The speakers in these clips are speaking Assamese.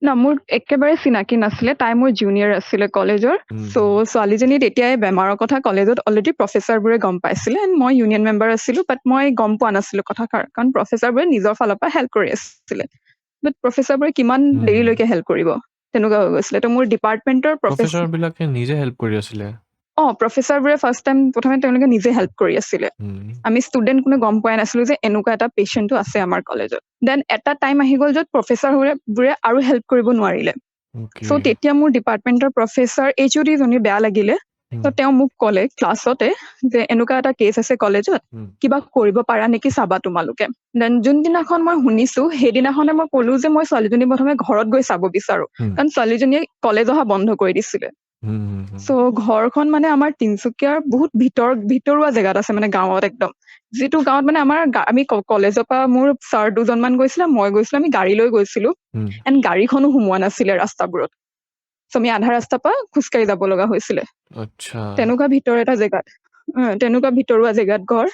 না, মোৰ একেবাৰে চিনাকি নাছিলে। তাই মোৰ জুনিয়ৰ আছিলে কলেজৰ। চ' ছোৱালীজনী তেতিয়াই বেমাৰৰ কথা কলেজত অলৰেডি প্ৰফেচাৰবোৰে গম পাইছিলে, এণ্ড মই ইউনিয়ন মেম্বাৰ আছিলো, বাট মই গম পোৱা নাছিলো কথাষাৰ, কাৰণ প্ৰফেচাৰবোৰে নিজৰ ফালৰ পৰা হেল্প কৰি আছিলে, বাট প্ৰফেচাৰবোৰে কিমান দেৰিলৈকে হেল্প কৰিব, তেনেকুৱা হৈ গৈছিলে। ত' মোৰ ডিপাৰ্টমেণ্টৰ প্ৰফেচাৰ প্ৰফেচাৰ বিলাকে নিজে হেল্প কৰি আছিলে? অ, প্ৰফেচাৰবোৰে ফাৰ্ষ্ট টাইম প্ৰথমে তেওঁলোকে নিজে হেল্প কৰি আছিলে। আমি ষ্টুডেণ্ট কোনো গম পোৱাই নাছিলো যে এনেকুৱা এটা পেচেণ্টো আছে আমাৰ কলেজত। Then এটা টাইম আহি গ'ল য'ত প্ৰফেচাৰ বোৰে আৰু হেল্প কৰিব নোৱাৰিলে। চ' তেতিয়া মোৰ ডিপাৰ্টমেণ্টৰ প্ৰফেচাৰ এইচ অ' ডিজনী বেয়া লাগিলে। ত' তেওঁ মোক ক'লে ক্লাছতে যে এনেকুৱা এটা কেছ আছে কলেজত, কিবা কৰিব পাৰা নেকি চাবা তোমালোকে। Then যোনদিনাখন মই শুনিছো, সেইদিনাখনে মই ক'লো যে মই ছোৱালীজনী প্ৰথমে ঘৰত গৈ চাব বিচাৰো, কাৰণ ছোৱালীজনীয়ে কলেজ অহা বন্ধ কৰি দিছিলে। হুম, হুম, হুম। চ' ঘৰখন মানে আমাৰ তিনচুকীয়াৰ বহুত ভিতৰুৱা জেগাত আছে, মানে গাঁৱত একদম, যিটো গাঁৱত মানে আমাৰ আমি কলেজৰ পৰা মোৰ ছাৰ দুজনমান গৈছিলে, মই গৈছিলো, আমি গাড়ী লৈ গৈছিলো, এণ্ড গাড়ীখনো সোমোৱা নাছিলে ৰাস্তাবোৰত। চ' আমি আধা ৰাস্তাৰ পৰা খোজকাঢ়ি যাব লগা হৈছিলে। তেনেকুৱা ভিতৰ এটা জেগাত, তেনেকুৱা ভিতৰুৱা জেগাত ঘৰ।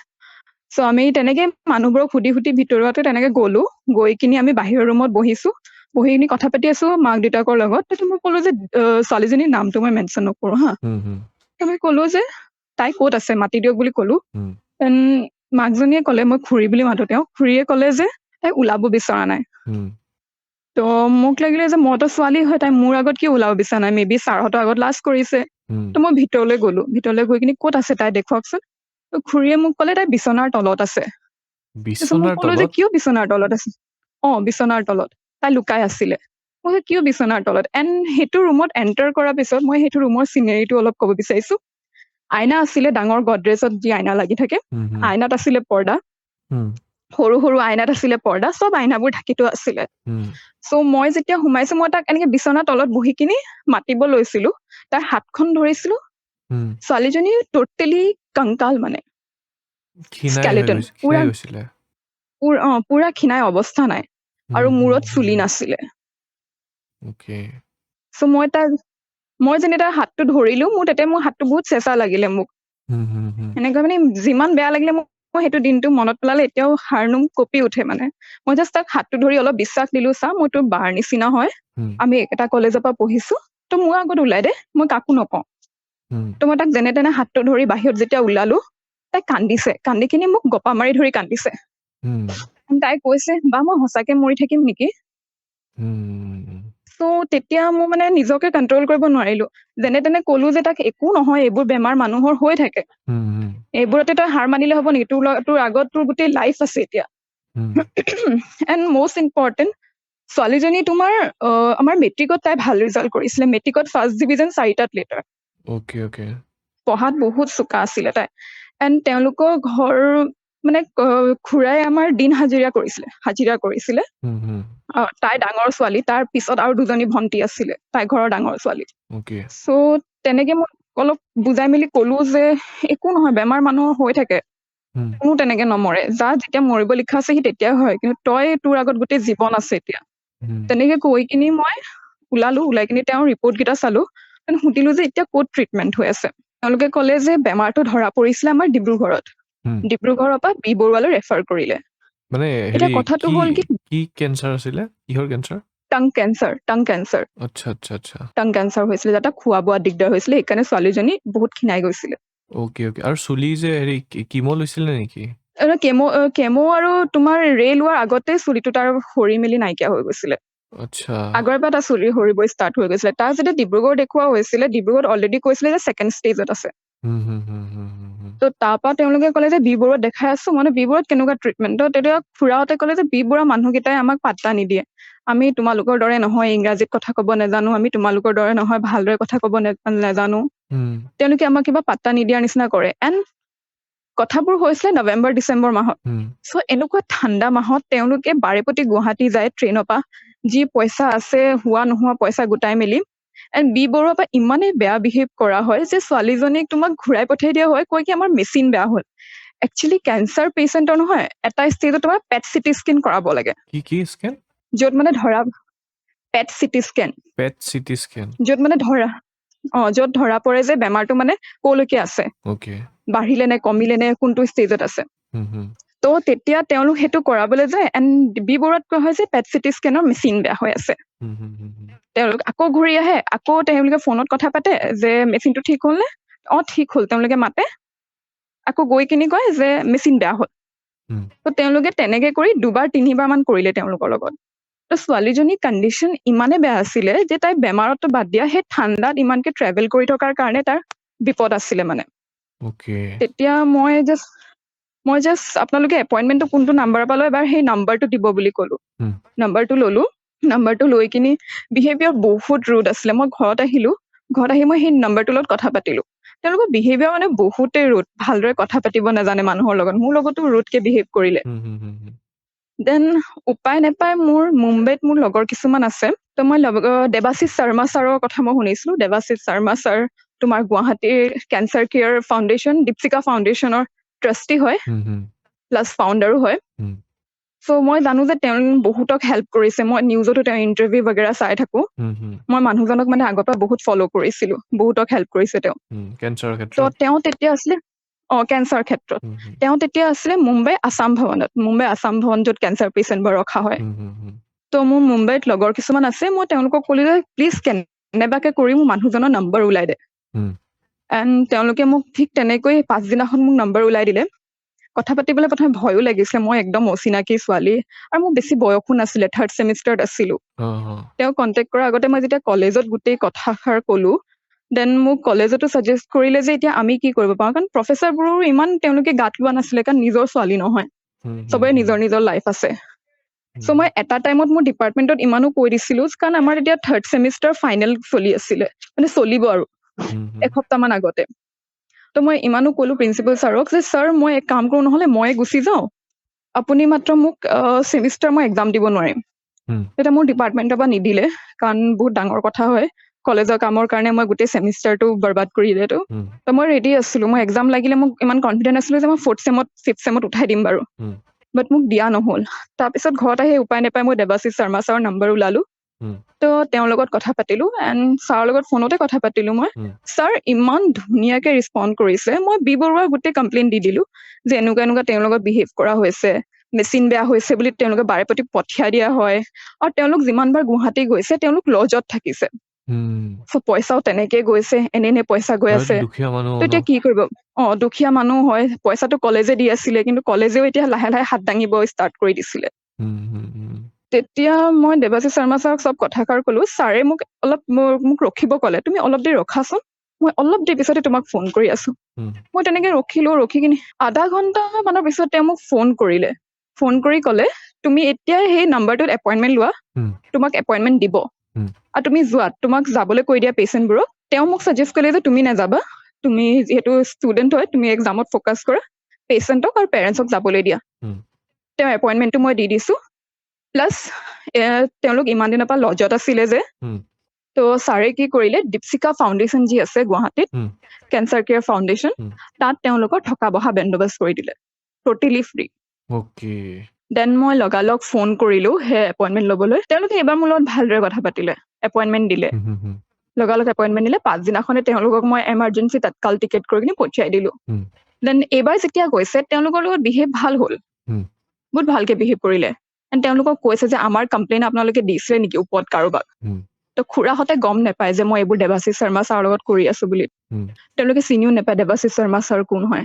চ' আমি তেনেকে মানুহবোৰক সুধি সুধি ভিতৰুৱাতে তেনেকে গ'লো। গৈ কিনি আমি বাহিৰৰ ৰুমত বহিছো, বহি কিনি কথা পাতি আছো মাক দেউতাকৰ লগত। তাৰপিছত মই ক'লো যে, ছোৱালীজনীৰ নামটো মই মেনশ্যন নকৰো হা। হুম, হুম। মই ক'লো যে তাই ক'ত আছে, মাতি দিয়ক বুলি ক'লো। Then মাকজনীয়ে ক'লে, মই খুৰী বুলি মাতো তেওঁক, খুৰীয়ে ক'লে যে তাই ওলাব বিচৰা নাই। ত' মোক লাগিলে যে মইতো ছোৱালী হয়, তাই মোৰ আগত কিয় ওলাব বিচৰা নাই, মে বি ছাৰহঁতৰ আগত লাজ কৰিছে। ত' মই ভিতৰলৈ গ'লো, ভিতৰলৈ গৈ কিনি ক'ত আছে তাই দেখুৱাওকচোন। ত' খুৰীয়ে মোক ক'লে তাই বিচনাৰ তলত আছে। তাৰপিছত মই বিচনাৰ ক'লো যে তলত? কিয় বিচনাৰ তলত আছে? অ, বিচনাৰ তলত তাই লুকাই আছিলে। মই কৈছো, কিয় বিচনাৰ তলত? এণ্ড সেইটো ৰুমত এণ্টাৰ কৰাৰ পিছত মই সেইটো ৰুমৰ চিনেৰীটো অলপ ক'ব বিচাৰিছো। আইনা আছিলে, ডাঙৰ গডৰেজত যি আইনা লাগি থাকে, হুম, হুম। আইনাত আছিলে পৰ্দা, সৰু সৰু আইনাত আছিলে পৰ্দা, চব আইনাবোৰ ঢাকি থোৱা আছিলে। চ' মই যেতিয়া সোমাইছো, মই তাক এনেকে বিচনাৰ তলত বহি কিনি মাতিব লৈছিলো, তাৰ হাতখন ধৰিছিলো, ছোৱালীজনী ট'টেলি কংকাল, মানে ক্ষীণাই হৈ স্কেলেটন গৈছে, পুৰা। ক্ষীণাই গৈছিলে। পুৰা ক্ষীণাই অৱস্থা নাই, আৰু হুম, হুম, মূৰত হুম। চুলি নাছিলে। চ' মই যেনে তাৰ হাতটো ধৰিলো, মোৰ তেতিয়া মোৰ হাতটো বহুত চেঁচা লাগিলে মোক। হুম, হুম, হুম। এনেকুৱা মানে যিমান বেয়া লাগিলে মোক, মই সেইটো দিনটো মনত পেলালে এতিয়াও হাড় নোম কঁপি উঠে। মানে মই জাষ্ট তাক হাতটো ধৰি অলপ বিশ্বাস দিলো, চা, মই তোৰ বাৰ নিচিনা হয়, আমি এটা কলেজৰ পৰা পঢ়িছো, ত' মোৰ আগত ওলাই দে, মই কাকো নকওঁ। ত' মই তাক যেনে তেনে হাতটো ধৰি বাহিৰত যেতিয়া ওলালো, তাই কান্দিছে, কান্দি কিনি মোক গপা মাৰি ধৰি কান্দিছে। তাই কৈছে, বা মই সঁচাকে মৰি থাকিম নেকি? হুম। চ' তেতিয়া মোৰ মানে নিজকে কণ্ট্ৰল কৰিব নোৱাৰিলো। যেনে তেনে ক'লো যে তাক একো নহয়, এইবোৰ বেমাৰ মানুহৰ হৈ থাকে, হুম, হুম। এইবোৰতে তই হাৰ মানিলে হ'ব নেকি? তোৰ আগত তোৰ গোটেই লাইফ আছে এতিয়া। এণ্ড মষ্ট ইম্পৰ্টেণ্ট, ছোৱালীজনী তোমাৰ আমাৰ মেট্ৰিকত তাই ভাল ৰিজাল্ট কৰিছিলে, মেট্ৰিকত ফাৰ্ষ্ট ডিভিজন, চাৰিটাত লেটাৰ। Okay, okay. পঢ়াত বহুত চোকা আছিলে তাই। এণ্ড তেওঁলোকৰ ঘৰ মানে খুৰাই আমাৰ দিন হাজিৰা কৰিছিলে, হাজিৰা কৰিছিলে। হুম, হুম। তাই ডাঙৰ ছোৱালী, তাৰ পিছত আৰু দুজনী ভণ্টি আছিলে, তাই ঘৰৰ ডাঙৰ ছোৱালী। চ' তেনেকে মই অলপ বুজাই মেলি ক'লো যে একো নহয়, বেমাৰ মানুহৰ হৈ থাকে, কোনো তেনেকে নমৰে, যাৰ যেতিয়া মৰিব লিখা আছে সি তেতিয়াই হয়, কিন্তু তই তোৰ আগত গোটেই জীৱন আছে এতিয়া। তেনেকে কৈ কিনি মই ওলালো। ওলাই কিনি তেওঁৰ ৰিপৰ্ট কেইটা চালো, সুধিলো যে এতিয়া ক'ত ট্ৰিটমেণ্ট হৈ আছে। তেওঁলোকে ক'লে যে বেমাৰটো ধৰা পৰিছিলে আমাৰ ডিব্ৰুগড়ত, ডিব্ৰুগড়ৰ পৰা বি বৰুৱালৈ ৰেফাৰ কৰিলে। মানে এতিয়া হেৰি কথাটো কি হ'ল কি, কি কেঞ্চাৰ আছিলে? কিহৰ কেঞ্চাৰ? টাং কেঞ্চাৰ, টাং কেঞ্চাৰ। আচ্ছা, আচ্ছা, আচ্ছা। টাং কেঞ্চাৰ হৈছিলে, যাতে খোৱা বোৱা দিগদাৰ হৈছিলে, সেইকাৰণে ছোৱালীজনী বহুত ক্ষীণাই গৈছিলে। অ'কে। আৰু চুলি যে হেৰি কিমো লৈছিলে নেকি? কেমো আৰু তোমাৰ ৰে লোৱাৰ আগতে চুলিটো তাৰ সৰি মেলি নাইকিয়া হৈ গৈছিলে। আগৰ পৰা তাৰ চুলি সৰিব ষ্টাৰ্ট হৈ গৈছিলে। তাৰ যেতিয়া ডিব্ৰুগড় দেখুওৱা হৈছিলে, ডিব্ৰুগড়ত অলৰেডি কৈছিলে যে ছেকেণ্ড ষ্টেজত আছে। হুম, হুম, হুম, হুম, হুম, হুম। ত' তাৰপৰা তেওঁলোকে ক'লে যে বি বৰুৱাত দেখাই আছো। মানে বি বৰুৱাত কেনেকুৱা ট্ৰিটমেণ্ট? ত' তেতিয়া খুৰাহঁতে ক'লে যে বি বৰুৱা মানুহকেইটাই আমাক পাত্তা নিদিয়ে, আমি তোমালোকৰ দৰে নহয়, ইংৰাজীত কথা ক'ব নাজানো, আমি তোমালোকৰ দৰে নহয়, ভালদৰে কথা ক'ব নাজানো, তেওঁলোকে আমাক কিবা পাত্তা নিদিয়াৰ নিচিনা কৰে। এণ্ড কথাবোৰ হৈছিলে নৱেম্বৰ ডিচেম্বৰ মাহত। চ' এনেকুৱা ঠাণ্ডা মাহত তেওঁলোকে বাৰেপতি গুৱাহাটী যায় ট্ৰেইনৰ পৰা, যি পইচা আছে হোৱা নোহোৱা পইচা গোটাই মেলি। এণ্ড বি বৰুৱাৰ পৰা ইমানেই বেয়া বিহেভ কৰা হয় যে ছোৱালীজনীক তোমাক ঘূৰাই পঠিয়াই দিয়া হয়, কয় কি আমাৰ মেচিন বেয়া হ'ল। একচুৱেলি কেঞ্চাৰ পেচেণ্টৰ নহয় এটা ষ্টেজত তোমাৰ পেট চিটি স্কেন কৰাব লাগে। কি কি স্কেন? য'ত মানে ধৰা পেট চিটি স্কেন। পেট চিটি স্কেন। য'ত মানে ধৰা য'ত ধৰা পৰে যে বেমাৰটো মানে ক'লৈকে আছে, বাঢ়িলে নে কমিলে নে কোনটো ষ্টেজত আছে। হুম, হুম। ত' ত' তেতিয়া তেওঁলোক সেইটো কৰাবলৈ যায় এণ্ড বি বৰুৱাত কোৱা হয় যে পেট চিটি স্কেনৰ মেচিন বেয়া হৈ আছে। হুম, হুম, হুম, হুম। তেওঁলোক আকৌ ঘূৰি আহে, আকৌ তেওঁলোকে ফোনত কথা পাতে যে মেচিনটো ঠিক হ'ল নে? অ ঠিক হ'ল, তেওঁলোকে মাতে। আকৌ গৈ কিনি কয় যে মেচিন বেয়া হ'ল। ত' তেওঁলোকে তেনেকে কৰি দুবাৰ তিনিবাৰ মান কৰিলে তেওঁলোকৰ লগত। ত' ছোৱালীজনীৰ কণ্ডিশ্যন ইমানে বেয়া আছিলে যে তাই বেমাৰততো বাদ দিয়া, সেই ঠাণ্ডাত ইমানকে ট্ৰেভেল কৰি থকাৰ কাৰণে তাৰ বিপদ আছিলে মানে। তেতিয়া মই জাষ্ট আপোনালোকে এপইণ্টমেণ্টটো কোনটো নাম্বাৰৰ পৰা লয় এবাৰ সেই নাম্বাৰটো দিব বুলি ক'লো। নাম্বাৰটো ললো, নাম্বাৰটো লৈ কিনি বিহেভিয়াৰ বহুত ৰুড আছিলে। মই ঘৰত আহিলো, ঘৰত আহি মই সেই নাম্বাৰটোৰ লগত কথা পাতিলো। তেওঁলোকৰ বিহেভিয়াৰ মানে বহুতেই ৰুড, ভালদৰে কথা পাতিব নাজানে মানুহৰ লগত, মোৰ লগতো ৰুডকে বিহেভ কৰিলে। হুম, হুম, হুম, হুম। Then উপায় নাপাই মোৰ মুম্বাইত মোৰ লগৰ কিছুমান আছে, ত মই দেৱাশিষ শৰ্মা ছাৰৰ কথা মই শুনিছিলো। দেৱাশিষ শৰ্মা ছাৰ তোমাৰ গুৱাহাটীৰ কেঞ্চাৰ কেয়াৰ ফাউণ্ডেশ্যন, দীপশিকা ফাউণ্ডেশ্যনৰ ট্ৰাষ্টি হয়, হুম, হুম। প্লাছ ফাউণ্ডাৰো হয়। চ' মই জানো যে তেওঁ বহুতক হেল্প কৰিছে, মই নিউজতো তেওঁৰ ইণ্টাৰভিউ বাগেৰা চাই থাকো। হুম, হুম। মই মানুহজনক মানে আগৰ পৰা বহুত ফ'ল' কৰিছিলো, বহুতক হেল্প কৰিছে তেওঁ। কেঞ্চাৰৰ ত' ক্ষেত্ৰত? তেওঁ তেতিয়া আছিলে কেঞ্চাৰ ক্ষেত্ৰত। হুম, হুম। তেওঁ তেতিয়া আছিলে মুম্বাই আছাম ভৱনত, মুম্বাই আছাম ভৱন য'ত কেঞ্চাৰ পেচেণ্টবোৰ ৰখা হয়। হুম, হুম, হুম। ত' মোৰ মুম্বাইত লগৰ কিছুমান আছে, মই তেওঁলোকক ক'লো যে প্লিজ কেনেবাকে কৰি মোৰ মানুহজনৰ নম্বৰ ওলাই দে। এণ্ড তেওঁলোকে মোক ঠিক তেনেকৈ পাছদিনাখন মোক নম্বৰ ওলাই দিলে। কথা পাতিবলৈ প্ৰথমে ভয়ো লাগিছিলে, মই একদম অচিনাকি ছোৱালী আৰু মোৰ বেছি বয়সো নাছিলে, থাৰ্ড ছেমিষ্টাৰত আছিলো। অ, অ। তেওঁ কণ্টেক্ট কৰাৰ আগতে মই যেতিয়া কলেজত গোটেই কথাষাৰ ক'লো, then মোক কলেজতো ছাজেষ্ট কৰিলে যে এতিয়া আমি কি কৰিব পাৰোঁ, কাৰণ প্ৰফেচাৰবোৰো ইমান তেওঁলোকে গাত লোৱা নাছিলে, কাৰণ নিজৰ ছোৱালী নহয়, হুম, হুম, চবৰে হুম। নিজৰ নিজৰ লাইফ আছে। চ' হুম। মই এটা টাইমত মোৰ ডিপাৰ্টমেণ্টত ইমানো কৈ দিছিলো, কাৰণ আমাৰ তেতিয়া থাৰ্ড ছেমিষ্টাৰ ফাইনেল চলি আছিলে, মানে চলিব আৰু হুম, হুম। এসপ্তাহ মান আগতে। ত' মই ইমানো ক'লো প্ৰিন্সিপাল ছাৰক যে ছাৰ মই এক কাম কৰোঁ নহ'লে ময়ে গুচি যাওঁ, আপুনি মাত্ৰ মোক ছেমিষ্টাৰ মই এক্সাম দিব নোৱাৰিম। তেতিয়া মোৰ ডিপাৰ্টমেণ্টৰ পৰা নিদিলে, কাৰণ বহুত ডাঙৰ কথা হয়, কলেজৰ কামৰ কাৰণে মই গোটেই ছেমিষ্টাৰটো বৰবাদ কৰি দিলেতো। ত' মই ৰেডি আছিলো, মই এক্সাম লাগিলে মোক ইমান কনফিডেণ্ট আছিলো যে মই ফ'ৰ্থ ছেমত ফিফ্থ ছেমত উঠাই দিম বাৰু, বাট মোক দিয়া নহ'ল। তাৰপিছত ঘৰত আহি উপায় নাপাই মই দেৱাশিষ শৰ্মা ছাৰৰ নম্বৰ ওলালো। ত' তেওঁৰ লগত কথা পাতিলো এণ্ড ছাৰৰ লগত ফোনতে কথা পাতিলো মই। ছাৰ ইমান ধুনীয়াকে ৰেচপণ্ড কৰিছে, মই বি বৰুৱাৰ গোটেই কমপ্লেইন দি দিলো যে এনেকুৱা এনেকুৱা তেওঁৰ লগত বিহেভ কৰা হৈছে, মেচিন বেয়া হৈছে বুলি তেওঁলোকে বাৰে প্ৰতি পঠিয়াই দিয়া হয়, আৰু তেওঁলোক যিমানবাৰ গুৱাহাটী গৈছে তেওঁলোক লজত থাকিছে। চ' পইচাও তেনেকে গৈছে, এনে এনে পইচা গৈ হয়তো আছে। দুখীয়া মানুহ ত' এতিয়া ন? কি কৰিব? দুখীয়া মানুহ হয়, পইচাটো কলেজে দি আছিলে, কিন্তু কলেজেও এতিয়া লাহে লাহে হাত দাঙিব ষ্টাৰ্ট কৰি দিছিলে। হুম, হুম, হুম। তেতিয়া মই দেৱাশিষ শৰ্মা ছাৰক চব কথাষাৰ ক'লো। ছাৰে মোক অলপ মোক ৰখিব ক'লে, তুমি অলপ দেৰি ৰখাচোন, মই অলপ দেৰি পিছতে তোমাক ফোন কৰি আছো। মই তেনেকে ৰখিলো, ৰখি কিনি আধা ঘণ্টা মানৰ পিছত তেওঁ মোক ফোন কৰিলে। ফোন কৰি ক'লে তুমি এতিয়াই সেই নাম্বাৰটোত এপইণ্টমেণ্ট লোৱা, তোমাক এপইণ্টমেণ্ট দিব, আৰু তুমি যোৱা, তোমাক যাবলৈ কৈ দিয়া পেচেণ্টবোৰক। তেওঁ মোক ছাজেষ্ট কৰিলে যে তুমি নাযাবা, তুমি যিহেতু ষ্টুডেণ্ট হয়, তুমি এক্সামত ফ'কাছ কৰা, পেচেণ্টক আৰু পেৰেণ্টছক যাবলৈ দিয়া। তেওঁ এপইণ্টমেণ্টটো মই দি দিছো। প্লাছ তেওঁলোক ইমান দিনৰ পৰা লজত আছিলে যে, ত' ছাৰে কি কৰিলে, দীপশিকা ফাউণ্ডেশ্যন যি আছে গুৱাহাটীত, কেঞ্চাৰ কেয়াৰ ফাউণ্ডেশ্যন, তাত তেওঁলোকৰ থকা বহা বন্দোবস্ত কৰি দিলে, ট'টেলি ফ্ৰী। Then মই লগালগ ফোন কৰিলো সেই এপইণ্টমেণ্ট ল'বলৈ। তেওঁলোকে এইবাৰ মোৰ লগত ভালদৰে কথা পাতিলে, এপইণ্টমেণ্ট দিলে, হুম, হুম, হুম। লগালগ এপইণ্টমেণ্ট দিলে। পাছদিনাখনে তেওঁলোকক মই এমাৰ্জেঞ্চি তৎকাল টিকেট কৰি কিনি পঠিয়াই দিলো। Then এইবাৰ যেতিয়া গৈছে তেওঁলোকৰ লগত বিহেভ ভাল হ'ল, বহুত ভালকে বিহেভ কৰিলে। এণ্ড তেওঁলোকক কৈছে যে আমাৰ কমপ্লেইন আপোনালোকে দিছিলে নেকি ওপৰত কাৰোবাক? ত' খুৰাহঁতে গম নাপায় যে মই এইবোৰ দেৱাশিষ শৰ্মা ছাৰৰ লগত কৰি আছো বুলি, তেওঁলোকে চিনিও নাপায় দেৱাশিষ শৰ্মা ছাৰ কোন হয়।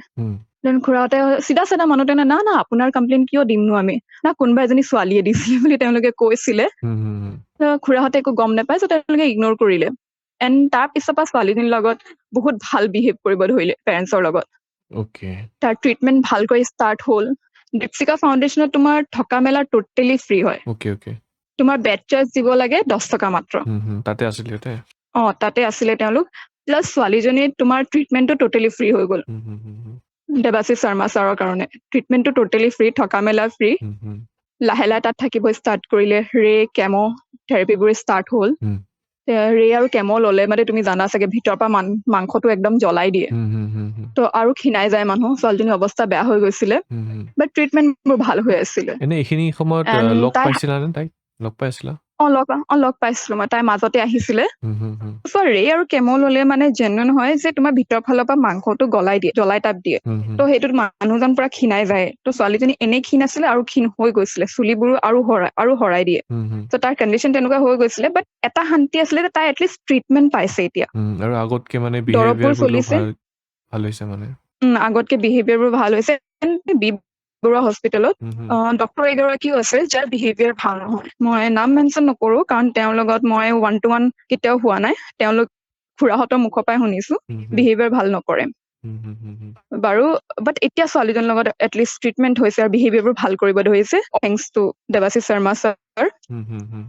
Then খুৰাহঁতে চিধা চিধা মানুহ, তেনে না না আপোনাৰ কমপ্লেইন কিয় দিমনো আমি, না কোনোবা এজনী ছোৱালীয়ে দিছিলে বুলি তেওঁলোকে কৈছিলে। হুম, হুম, হুম। ত' খুৰাহঁতে একো গম নাপায়, চ' তেওঁলোকে ইগন'ৰ কৰিলে। এণ্ড তাৰ পিছৰ পৰা ছোৱালীজনীৰ লগত বহুত ভাল বিহেভ কৰিব ধৰিলে পেৰেণ্টছৰ লগত। তাৰ ট্ৰিটমেণ্ট ভালকৈ ষ্টাৰ্ট হ'ল। দীপশিকা ফাউণ্ডেশ্যনত তোমাৰ থকা মেলা ট'টেলি ফ্ৰী হয়। Okay, okay. তোমাৰ বেড চাৰ্জ দিব লাগে 10 টকা মাত্ৰ। হুম, হুম, তাতে আছিলে সিহঁতে? তাতে আছিলে তেওঁলোক। প্লাছ ছোৱালীজনীৰ তোমাৰ ট্ৰিটমেণ্টটো ট'টেলি ফ্ৰী হৈ গ'ল। হুম, হুম, হুম, হুম। দেৱাশিষ শৰ্মা ছাৰৰ কাৰণে ট্ৰিটমেণ্টটো ট'টেলি ফ্ৰী, থকা মেলা ফ্ৰী। হুম, হুম। লাহে লাহে তাত থাকিব ষ্টাৰ্ট কৰিলে, ৰে কেম' থেৰাপিবোৰ ষ্টাৰ্ট হ'ল। ৰে আৰু কেম' ল'লে মানে তুমি জানা চাগে ভিতৰৰ পৰা মাংসটো একদম জ্বলাই দিয়ে, হুম, হুম, হুম, হুম। ত' আৰু ক্ষীণাই যায় মানুহ। ছোৱালীজনীৰ অৱস্থা বেয়া হৈ গৈছিলে, হুম, হুম। বাট ট্ৰিটমেণ্টবোৰ ভাল হৈ আছিলে। এনে এইখিনি সময়ত, And লগ তাই পাইছিলা নে তাইক? লগ পাইছিলা? অ, লগ পাইছিলো মই। তাই মাজতে আহিছিলে। হুম, হুম, হুম। চ' ৰে আৰু কেমো ললে মানে জেনুইন হয় যে তোমাৰ ভিতৰ ফালৰ পৰা মাংসটো গলাই দিয়ে, জ্বলাই তাপ দিয়ে। হুম, হুম। ত' সেইটোত মানুহজন পুৰা ক্ষীণাই যায়। ত' ছোৱালীজনী এনেই ক্ষীণ আছিলে আৰু ক্ষীণ হৈ গৈছিলে, চুলিবোৰো আৰু সৰাই দিয়ে। হুম, হুম। ত' তাৰ কণ্ডিশ্যন তেনেকুৱা হৈ গৈছিলে, বাট এটা শান্তি আছিলে যে তাই এটলিষ্ট ট্ৰিটমেণ্ট পাইছে এতিয়া। আৰু আগতকে মানে দৰৱবোৰ বিহেভিয়াৰ বোৰো চলিছে। ভাল ভাল হৈছে মানে। আগতকে বিহেভিয়াৰবোৰ ভাল হৈছে। বি বৰুৱা হস্পিটেলত হুম, হুম। ডক্তৰ এগৰাকীও আছে যাৰ বিহেভিয়াৰ ভাল নহয়। মই নাম মেনশ্যন নকৰো, কাৰণ তেওঁৰ লগত মই ওৱান টু ওৱান কেতিয়াও হোৱা নাই। তেওঁলোক খুৰাহঁতৰ মুখৰ পৰাই শুনিছো, হুম, হুম। বিহেভিয়াৰ ভাল নকৰে। হুম, হুম, হুম, হুম। বাৰু, বাট এতিয়া ছোৱালীজনীৰ লগত এটলিষ্ট ট্ৰিটমেণ্ট হৈছে আৰু বিহেভিয়াৰবোৰ ভাল কৰিব ধৰিছে, thanks to Debashish Sharma sir. Hmm, hmm, hmm.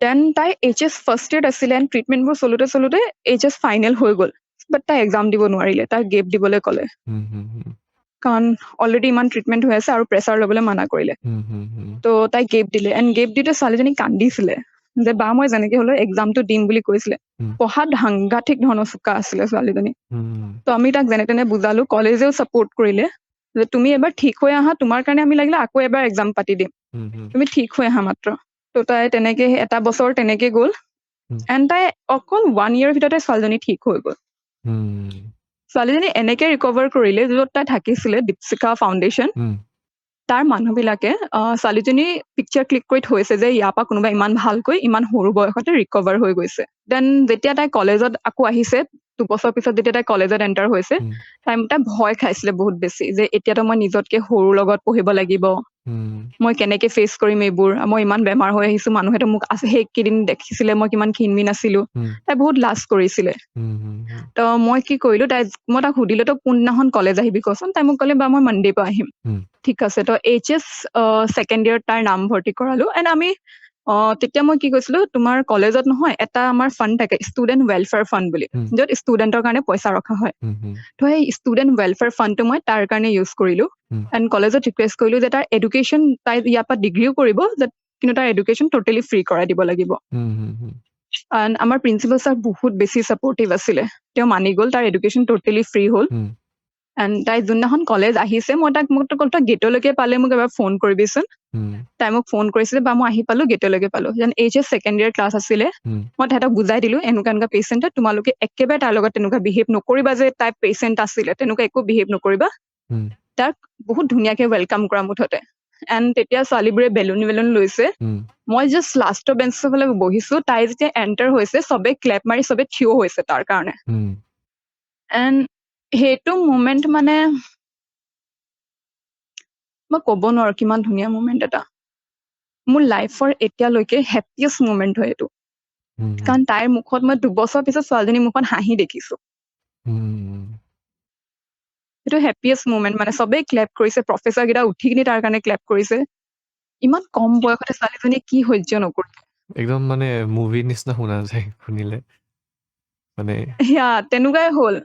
Then তাই এইচ এছ ফাৰ্ষ্ট ইয়েৰত আছিলে এণ্ড ট্ৰিটমেণ্টবোৰ চলোতে চলোতে এইচ এছ ফাইনেল হৈ গ'ল, বাট তাই এক্সাম দিব নোৱাৰিলে, তাই গেপ দিবলৈ ক'লে, হুম, হুম, হুম। কাৰণ অলৰেডি ইমান ট্ৰিটমেণ্ট হৈ আছে আৰু প্ৰেছাৰ ল'বলৈ মানা কৰিলে। হুম, হুম, হুম। ত' তাই গেপ দিলে, এণ্ড গেপ দিওঁতে ছোৱালীজনী কান্দিছিলে যে বা মই যেনেকে হ'লেও এক্সামটো দিম বুলি কৈছিলে। পঢ়াত সাংঘাতিক ধৰণৰ চোকা আছিলে ছোৱালীজনী। ত' আমি তাক যেনে তেনে বুজালো, কলেজেও ছাপৰ্ট কৰিলে যে তুমি এবাৰ ঠিক হৈ আহা, তোমাৰ কাৰণে আমি লাগিলে আকৌ এবাৰ এক্সাম পাতি দিম, হুম, হুম। তুমি ঠিক হৈ আহা মাত্ৰ। ত' তাই তেনেকে এটা বছৰ তেনেকে গ'ল, এণ্ড তাই অকল ওৱান ইয়েৰ ভিতৰতে ছোৱালীজনী ঠিক হৈ গ'ল। ছোৱালীজনী এনেকে ৰিকভাৰ কৰিলে, য'ত তাই থাকিছিলে, দীপশিখা ফাউণ্ডেশ্যন, তাৰ মানুহবিলাকে ছোৱালীজনী পিকচাৰ ক্লিক কৰি থৈছে যে ইয়াৰ পৰা কোনোবা ইমান ভালকৈ ইমান সৰু বয়সতে ৰিকভাৰ হৈ গৈছে। Then যেতিয়া তাই কলেজত আকৌ আহিছে, 2 বছৰ পিছত যেতিয়া তাই কলেজত এণ্টাৰ হৈছে, তাই ভয় খাইছিলে বহুত বেছি যে এতিয়াতো মই নিজতকে সৰুৰ লগত পঢ়িব লাগিব, মই কেনেকে ফেচ কৰিম এইবোৰ, মই ইমান বেমাৰ হৈ আহিছো, মানুহেতো মোক আছে সেইকেইদিন দেখিছিলে মই কিমান ক্ষীণ-মিন আছিলো। তাই বহুত লাজ কৰিছিলে। হুম, হুম, হুম। ত মই কি কৰিলো, মই তাক সুধিলো, তই কোনদিনাখন কলেজ আহিবি কচোন? তাই মোক ক'লে, বা মই মানডে পৰা আহিম। ঠিক আছে, ত এইচ এছ ছেকেণ্ড ইয়েৰত তাৰ নাম ভৰ্তি কৰালো। এণ্ড আমি তেতিয়া মই কি কৈছিলো, তোমাৰ কলেজত নহয় এটা আমাৰ ফাণ্ড থাকে, ষ্টুডেণ্ট ৱেলফেয়াৰ ফাণ্ড বুলি, য'ত ষ্টুডেণ্টৰ কাৰণে পইচা ৰখা হয়। হুম, হুম। ত সেই ষ্টুডেণ্ট ৱেলফেয়াৰ ফাণ্ডটো মই তাৰ কাৰণে ইউজ কৰিলো। এণ্ড কলেজত ৰিকুৱেষ্ট কৰিলো যে তাৰ এডুকেশ্যন, তাই ইয়াৰ পৰা ডিগ্ৰীও কৰিব যে, কিন্তু তাৰ এডুকেশ্যন ট'টেলি ফ্ৰী কৰাই দিব লাগিব। হুম, হুম, হুম। এণ্ড আমাৰ প্ৰিন্সিপাল ছাৰ বহুত বেছি ছাপৰ্টিভ আছিলে, তেওঁ মানি গ'ল, তাৰ এডুকেশ্যন ট'টেলি ফ্ৰী হ'ল। এণ্ড তাই যোনদিনাখন কলেজ আহিছে, মই তাক মোক ক'লো, তই গেটলৈকে পালে মোক এবাৰ ফোন কৰিবিচোন। তাই মোক ফোন কৰিছিলে, বা মই আহি পালো, গেটলৈকে পালো। Then HS second year class আছিলে। মই তাহাঁতক বুজাই দিলো, এনেকুৱা এনেকুৱা পেচেণ্ট, তোমালোকে একেবাৰে তাৰ লগত তেনেকুৱা বিহেভ নকৰিবা যে তাই পেচেণ্ট আছিলে, তেনেকুৱা একো বিহেভ নকৰিবা, তাক বহুত ধুনীয়াকে welcome কৰা মুঠতে। এণ্ড তেতিয়া ছোৱালীবোৰে বেলুন বেলুন লৈছে। মই জাষ্ট লাষ্টৰ বেঞ্চৰ ফালে বহিছো। তাই যেতিয়া এণ্টাৰ হৈছে, চবে ক্লেপ মাৰি চবে থিয় হৈছে তাৰ কাৰণে। এণ্ড সেইটো মুমেণ্ট মানে মই ক'ব নোৱাৰো কিমান ধুনীয়া মুমেণ্ট এটা। মোৰ লাইফৰ এতিয়ালৈকে হেপিয়েষ্ট মুমেণ্ট হয় এইটো, হুম, হুম। কাৰণ তাইৰ মুখত মই 2 বছৰ পিছত ছোৱালীজনীৰ মুখত হাঁহি দেখিছো। সেইটো হেপিয়েষ্ট মুমেণ্ট, মানে চবেই ক্লেপ কৰিছে, প্ৰফেচাৰ কেইটা উঠি কিনি তাৰ কাৰণে ক্লেপ কৰিছে। ইমান কম বয়সতে ছোৱালীজনীয়ে কি সহ্য নকৰিলে! একদম মানে মুভিৰ নিচিনা শুনা যায় শুনিলে মানে। সেয়া তেনেকুৱাই হ'ল।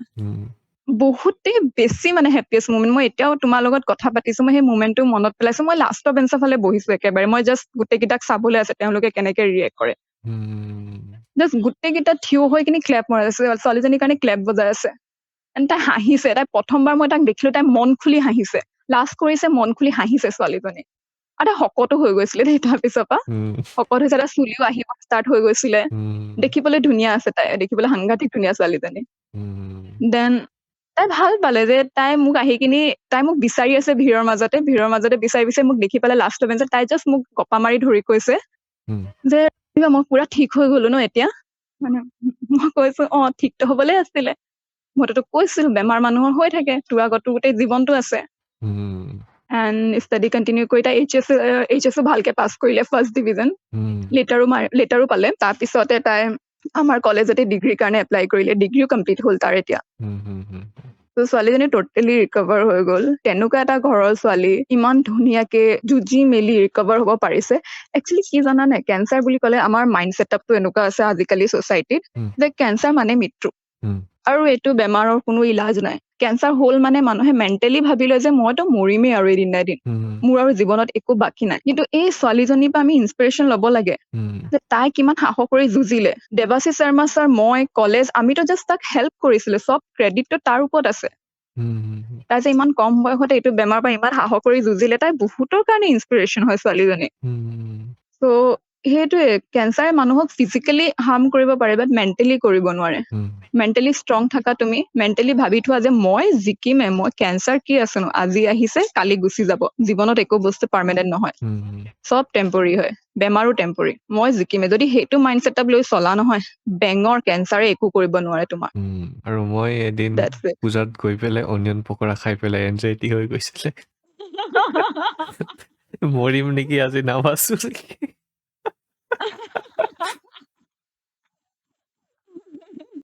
বহুতেই বেছি মানে হেপিয়েষ্ট মুমেণ্ট। মই এতিয়াও তোমাৰ লগত কথা পাতিছো, মই সেই মুমেণ্টটো মনত পেলাইছো। মই লাষ্টৰ বেঞ্চৰ ফালে বহিছো একেবাৰে, মই জাষ্ট গোটেইকেইটাক চাবলৈ আছে তেওঁলোকে কেনেকে ৰিয়েক্ট কৰে। জাষ্ট গোটেইকেইটা থিয় হৈ কিনি ক্লেপ মাৰি আছে, ছোৱালীজনীৰ কাৰণে ক্লেপ বজাই আছে। এণ্ড তাই হাঁহিছে। তাই প্ৰথমবাৰ মই তাক দেখিলো, তাই মন খুলি হাঁহিছে, লাজ কৰিছে, মন খুলি হাঁহিছে ছোৱালীজনী। আৰু তাই শকতো হৈ গৈছিলে দেই তাৰ পিছৰ পৰা। শকত হৈছে, তাই চুলিও আহিব ষ্টাৰ্ট হৈ গৈছিলে। দেখিবলৈ ধুনীয়া আছে তাই, দেখিবলৈ সাংঘাতিক ধুনীয়া ছোৱালীজনী। Then তাই ভাল পালে যে তাই মোক আহি কিনি, তাই মোক বিচাৰি আছে ভিৰৰ মাজতে, ভিৰৰ মাজতে বিচাৰি বিচাৰি মোক দেখি পালে লাষ্টৰ বেঞ্চত। তাই জাষ্ট মোক গপা মাৰি ধৰি কৈছে যে মই পুৰা ঠিক হৈ গলো ন এতিয়া। মানে মই কৈছো, অ, ঠিকতো হবলৈ আছিলে, মইতো তোক কৈছিলো বেমাৰ মানুহৰ হৈ থাকে, তোৰ আগতো গোটেই জীৱনটো আছে। এণ্ড ষ্টাডি কণ্টিনিউ কৰি তাই এইচ এছো ভালকে পাছ কৰিলে, ফাৰ্ষ্ট ডিভিজন। লেটাৰো পালে। তাৰপিছতে তাই আমাৰ কলেজতে ডিগ্ৰীৰ কাৰণে এপ্লাই কৰিলে, ডিগ্ৰীও কমপ্লিট হ'ল তাৰ এতিয়া। হুম, হুম, হুম। ত' ছোৱালীজনী ট'টেলি ৰিকভাৰ হৈ গ'ল। তেনেকুৱা এটা ঘৰৰ ছোৱালী ইমান ধুনীয়াকে যুঁজি মেলি ৰিকভাৰ হ'ব পাৰিছে। একচুৱেলি কি জানানে, কেঞ্চাৰ বুলি ক'লে আমাৰ মাইণ্ড ছেটআপটো এনেকুৱা আছে আজিকালি ছ'চাইটিত যে কেঞ্চাৰ মানে মৃত্যু আৰু এইটো বেমাৰৰ কোনো ইলাজ নাই। কেঞ্চাৰ হ'ল মানে মানুহে মেণ্টেলি ভাবি লয় যে মইতো মৰিমেই আৰু এদিন না এদিন, মোৰ আৰু জীৱনত একো বাকী নাই। কিন্তু এই ছোৱালীজনীৰ পৰা আমি ইনস্পিৰেশ্যন ল'ব লাগে যে তাই কিমান সাহস কৰি যুঁজিলে। দেৱাশীষ শৰ্মা ছাৰ, মই, কলেজ, আমিতো জাষ্ট তাক হেল্প কৰিছিলো, চব ক্ৰেডিটটো তাৰ ওপৰত আছে। হুম, হুম, হুম। তাই যে ইমান কম বয়সতে এইটো বেমাৰৰ পৰা ইমান সাহস কৰি যুঁজিলে, তাই বহুতৰ কাৰণে ইনস্পিৰেশ্যন হয় ছোৱালীজনী। চ' সেইটোৱে, কেঞ্চাৰে মানুহক ফিজিকেলি হাৰ্ম কৰিব পাৰে, বাট মেণ্টেলি কৰিব নোৱাৰে। মেণ্টেলি ষ্ট্ৰং থাকা তুমি, মেণ্টেলি ভাবি থোৱা যে মই জিকিমে। মই কেঞ্চাৰ কি আছেনো, আজি আহিছে, কালি গুচি যাব। জীৱনত একো বস্তু পাৰ্মানেণ্ট নহয়, চব টেম্পৰী হয়, বেমাৰো টেম্পৰী। মই জিকিমে, যদি সেইটো মাইণ্ড ছেটআপ লৈ চলা নহয়, বেঙৰ কেঞ্চাৰে একো কৰিব নোৱাৰে তোমাৰ। আৰু মই এদিন That's it. পূজাত গৈ পেলাই অনিয়ন পকৰা খাই পেলাই এনজাইটি হৈ গৈছিলে, মৰিম নেকি আজি, নাবাচো নেকি।